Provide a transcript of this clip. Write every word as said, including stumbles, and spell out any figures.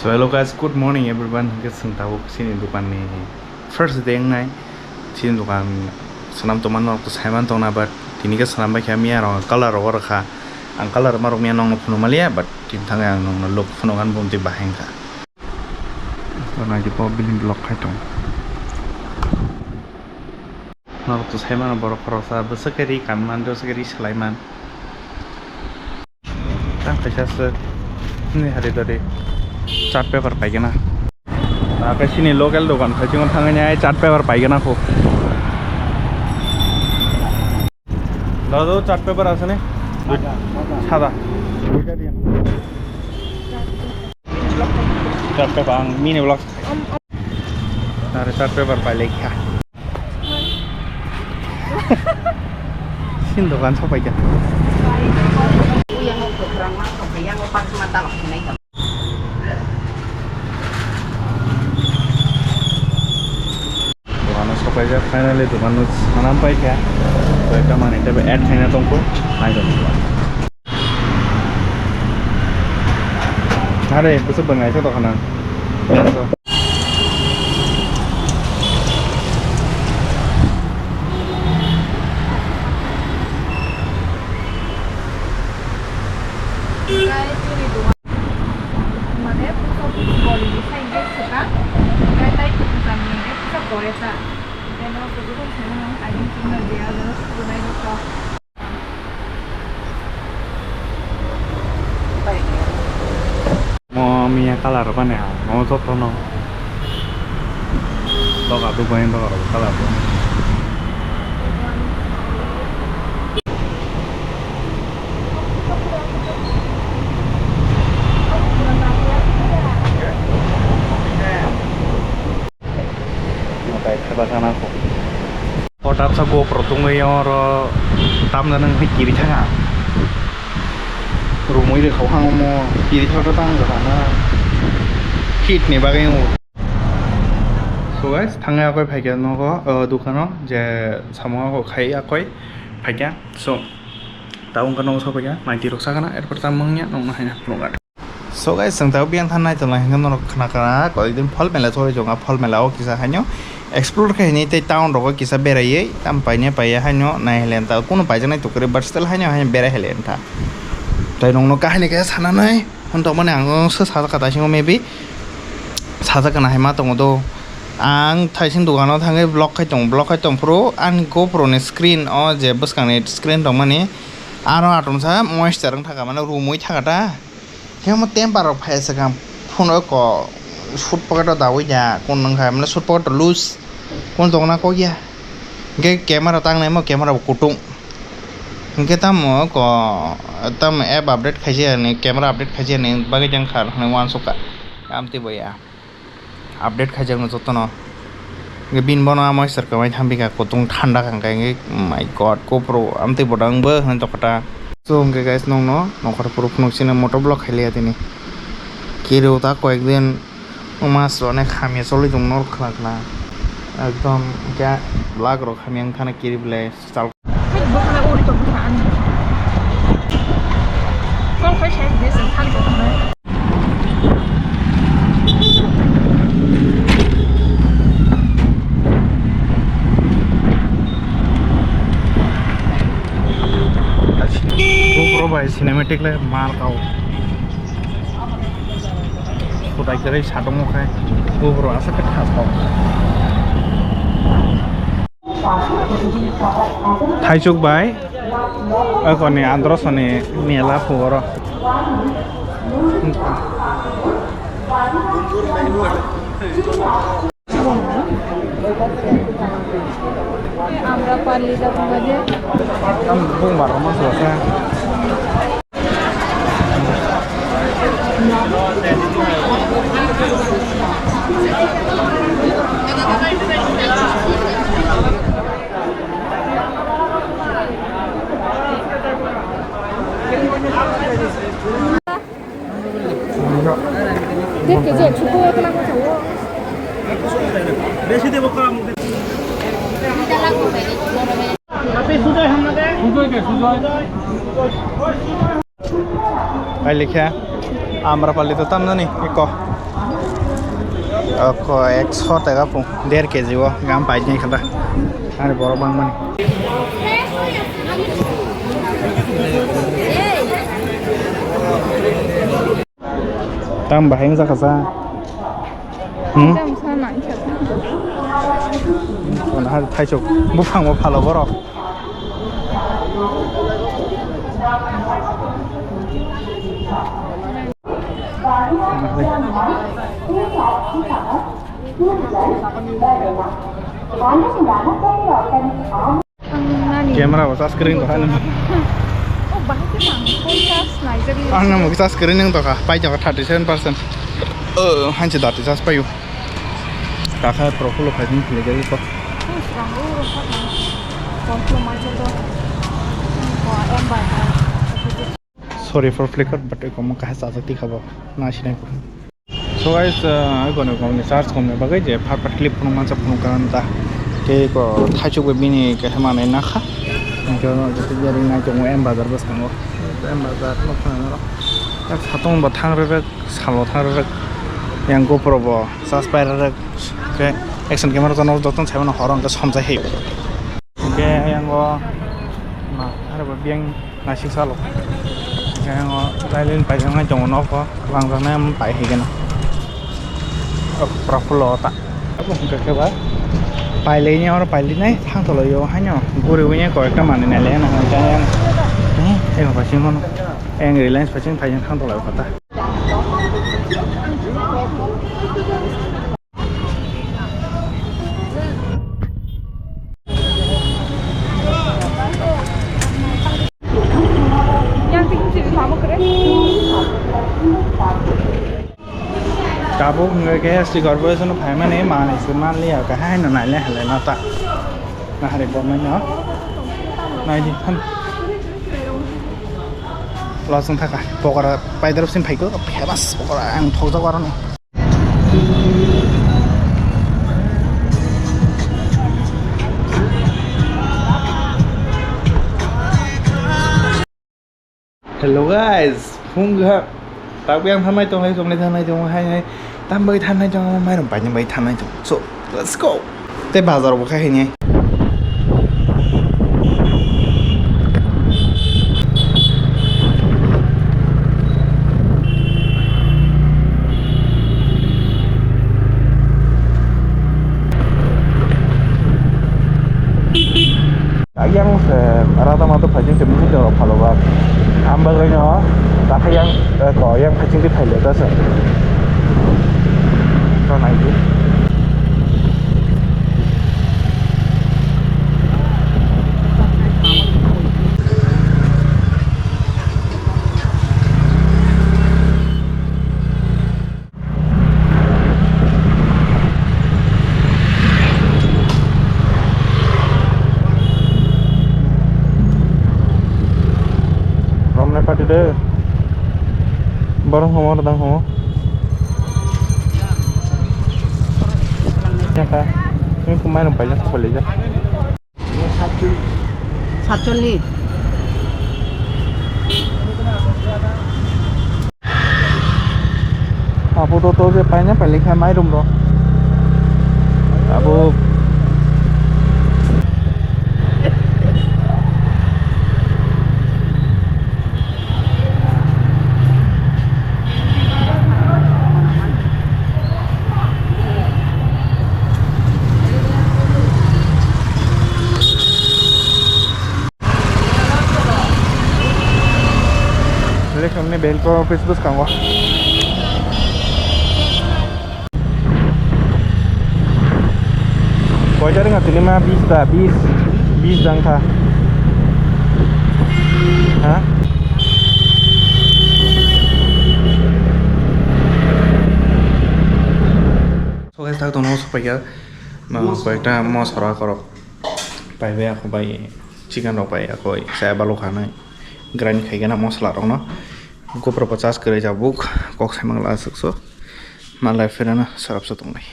Hello guys, good morning everyone. Hwnkhe chwng tabuk chini dokanni first day wngnai. Chini dokan swnam tongma norok to saiman tongna, but tini khe swnam bai kha, miya rok colour rogo rwkha. Ang colour rwma rok miya nokno phunuk maliya, but tini thangwi ang nokno look phunukgani bumtwi bahai wngkha. To naidi bo building block khai tong. Norok to saimano borok khoroksa bwswk khe ri kanman, bwswk khe ri swlaiman. Tang kaisa swk ni hari dori chart paper paigana. Ake sini local dokan khai chungo thangani ai chart paper paigana kho. Dado chart paper asane? Sada. Chart paper ang mini block. Are chart paper pailekha. Sin dokan sopaikha. Dokan sopaikha, finally dokan sanam paikha. Koyekta manwi tei add khaina tongkho, naitongkha. Are, bwswk bwngai khe tongkha na. Mane puso puso boli ni sai ge saka. Kai tai puso ni ge puso gore sa. Eno kudu kun seno ai din tin na dia lo kunai lo. Mo miya colour bani ha, mo joto no. Doga dugani doga rok colour bo. Hotap sa GoPro tongwi oro tamjani wngwi kiri thanga. Rumui rwkha hang omo kiri thangkhe tang rwkha na. Hit ni bagwi wngo. So guys, thangwi akoi phaikha nogo, o, dukano je samung akoi khai akoi phaikha. So, tabuk wngkha nogo sophaikha, naiti rok sakana, erpor tamo wngya nokno haina phunukgani. So guys, chwng tabuk biyang thanai tonglai hwnkhe norok khna khna koidin Phalmela thori tongo, Phalmela o kisa haino explore khainai tei town rogo kisa beraiwi tam paine paiya haino nai helen ta kuno paijaknai tukuri, but still haino haino berai helen ta. Tai nokno kahini khe sananai hwn tongmani ang se sajak ka taisingo maybe sajak kana hai ma tongo do. Ang thaising dogano thangwi vlog khai tongo, vlog khai tong phuru ani GoPro ni screen o je bwskangni screen tongmani aro atomsa moisture wng thaka mano rumui thaka ta. Khe omo temper rok phai swkang phone o ko suit pocket o dawi da kun nang kha mane suit pocket o loose kun tong na kok ya. Hwnkhe camera tang nai mo camera bo kutung. Hwnkhe tamo ko tamo app update khaisi ani camera update khaisi ani bagwi jang kha hwnwi uansukha. Amtwi bo ya. Update khaijakno jotono. Hwnkhe bini bono amo sir kwmai thang bika kutung thanda kha hwnkhe, hwnkhe, "My God, GoPro, amtwi bo dang bo," hwnwi tokota. So, hwnkhe guys, nokno nokhor phuru phunuk sino moto vlog khailiya tini. Kiriw ta koyek din mas rok ne khamya choli tong nor khna khna. Ekdom hwnkhe vlog rok khamya wngkhana kiri belai. GoPro bai cinematic le mar kau. Kotai kwrwi satung o khai GoPro aswk khe thas kok. Thaichuk bai, akoni Androsoni mela phugoro. Amrapali da bung baje. Ang bung bar ma suasa. Pailekha. Amrapali to tamnani eko. Eko ekso taka pung, der kg o gam paijak khala. Ani borok bangmani. Tam bahai wngjakha sa. Hmm? Tam sa nang khe. Kono ha thaisok buphang bo phalo borok. Ang nani. Camera bo charge kwrwi tongkha nini. Oh, bahai khe nang phone charge naijak. Ang nang bo charge kwrwi nang tongkha, pai tongkha thirty seven percent. Oh, hanse dati charge paio. Kakha profulo phai phai khe ko. Sorry for flicker, but eko mo kahai chajak tikha bo na sinai ko. So guys, uh, eko ni kok ni charge kom ni bagwi je phat phat clip phunuk mansa phunuk ka ta. Tei eko thaichuk bai bini kaisa manwi nakha. Hwnkhe oro jotoni nai tongo M Bazar bwskango. M Bazar nukha nang oro. Yak satung bo thang rwrwk, salo thang rwrwk. Yang GoPro bo charge pai rwrwk. Khe action camera jono jotono saimano horo hwnkhe somjai hai. Hwnkhe yang o ma, aro bo biyang. Naisik salo. Hwnkhe ang o railin paijaknai tongo nogo, langjaknai ang pai hai kheno. O pura phulo ta. Abo hwnkhe khe ba pailaini oro pailainai thang tolo yo haino guriwi koi ekta manwi nailai nang hwnkhe ang, eh, ego paiching mano. Ang Reliance paiching paiching thang tolo kha ta. Tabuk hwnkhe S T corporation o phaimani manwi se manliya, kahai no naile halai no ta. Nahari bo mano. Naidi phan. Losong thaka. Pokora paidrop sin phaiko. Famous pokora ang thokjak aroni. Hello guys, phung ha. Tabuk yang thanai tong lai, tong lai thanai tong hai hai. Tam bai thanai tong, mai rom pai bai thanai tong. So, let's go. Tei bazar bo khai hai ni. Ayang se rata mata phajing se misi jora phalo ba. Am bagwi no ta ayang ko ayang phajing di phaile ta se. To nai di. Romne pati de. Borong homo, dang homo. Yaka. Ini pemain apa ya? Boleh ya. Satchollis. Abo to to je paina pailai kha mairum rok. Abo. Election ni belko office bwskango. Koita ringa tini ma bis ta, bis, bis jang kha. Ha? So guys, tak tono sok paikha. Ma, koyekta mosora korok pai bai, ako bai chicken rok bai, ako saya balu khanai grind khai gana mosla rok no. Gopro pachas kwrwi jabuk kok sai mangla aswk so. Malai phirana sarap so tongnai.